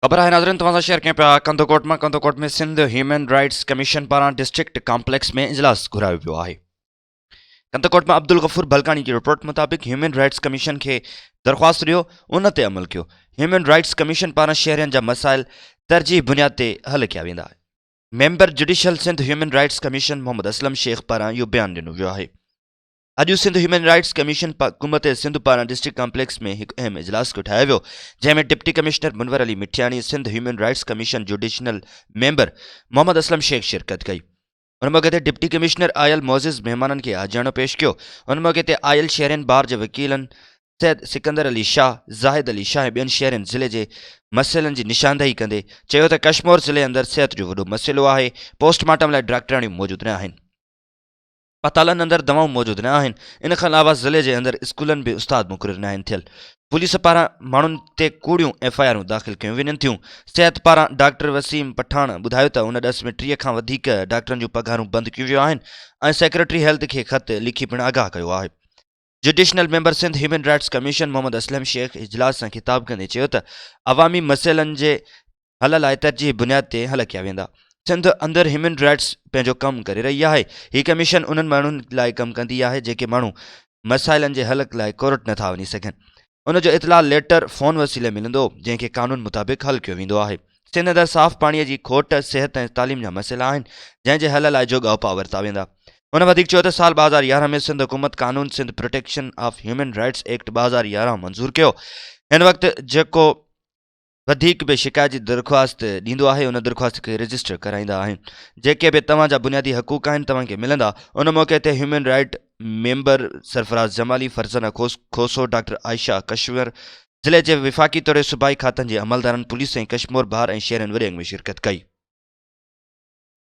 خبر آهي ناظرين توهان سان شيئر ڪيون پيا ڪنڌڪوٽ مان Kandhkot ۾ Sindh human rights commission پاران ڊسٽرڪٽ ڪامپليڪس ۾ اجلاس گهرايو ويو آهي ڪنڌڪوٽ مان عبدالغفور بلڪاڻي جي رپورٽ مطابق هيومن رائٽس ڪميشن کي درخواست ڏيو ان تي عمل ڪيو هيومن رائٽس ڪميشن پاران شهرين جا مسائل ترجيح بنياد تي حل ڪيا ويندا member judicial Sindh human rights commission Muhammad Aslam Shaikh پاران اهو بيان ڏنو ويو آهي اڄ سنڌ هيومن رائٽس ڪميشن حڪومت سنڌ پاران ڊسٽرڪٽ ڪامپليڪس ۾ هڪ اهم اجلاس ڪوٺايو ويو، جنهن ۾ deputy commissioner Munawar Ali Mithiani, Sindh human rights commission judicial member Muhammad Aslam Shaikh شرڪت ڪئي. ان موقعي تي ڊپٽي ڪمشنر آيل معزز مهمانن کي آجياڻو پيش ڪيو. ان موقعي تي آيل شهرين بار جي وڪيلن سيد سڪندر علي شاهه، زاهد علي شاهه ۽ ٻين شهرين ضلعي جي مسئلن جي نشاندهي ڪندي چيو ته ڪشمور ضلعي اندر صحت جو وڏو مسئلو آهي، پوسٽ مارٽم لاء ڊاڪٽرياڻيون موجود نه آهن. اسپتالن اندر دوائون موجود نه آهن، ان کان علاوه ضلعي جي اندر اسڪولن به استاد مقرر ناهن ٿيل، پوليس پاران ماڻهن تي ڪوڙيون ايف I آرون داخل ڪيون وڃن ٿيون، صحت پاران ڊاڪٽر وسيم پٺاڻ ٻڌايو ته ان ڏس ۾ 30 کان وڌيڪ ڊاڪٽرن جون پگهارون بند ڪيون ويون آهن ۽ سيڪريٽري هيلٿ کي خط لکي پڻ آگاهه ڪيو آهي. Judicial member Sindh human rights commission Muhammad Aslam Shaikh اجلاس سان خطاب ڪندي چيو ته عوامي مسئلن جي حل لاء ترجيحي بنياد تي حل ڪيا ويندا. سنڌ اندر هيومن رائٽس پنهنجو ڪم ڪري رهي آهي. هي ڪميشن انهن ماڻهن لاء ڪم ڪندي آهي جيڪي ماڻهو مسائلن جي حل لاء ڪورٽ نٿا وڃي سگهن. ان جو اطلاع ليٽر فون وسيلي ملندو جنهن کي قانون مطابق حل ڪيو ويندو آهي. سنڌ اندر صاف پاڻي جي کوٽ، صحت ۽ تعليم جا مسئلا آهن جنهن جي حل لاء جوڳا اپاء ورتا ويندا. هن وڌيڪ چيو ته سال 2011 ۾ سنڌ حڪومت قانون Sindh protection of human rights act 2011 منظور ڪيو. هن وقت جيڪو وڌيڪ به شڪايت جي درخواست ڏيندو آهي ان درخواست کي رجسٽر ڪرائيندا آهن جيڪي به توهان جا بنيادي حقوق آهن توهان کي ملندا ان موقعي تي human right member Sarfraz Jamali Farzana Khoso doctor Ayesha Kishwar ضلعي جي وفاقي توڙي صوبائي کاتن جي عملدارن پوليس ۽ ڪشمور بار ۽ شهرين وڏي انگ ۾ شرڪت ڪئي.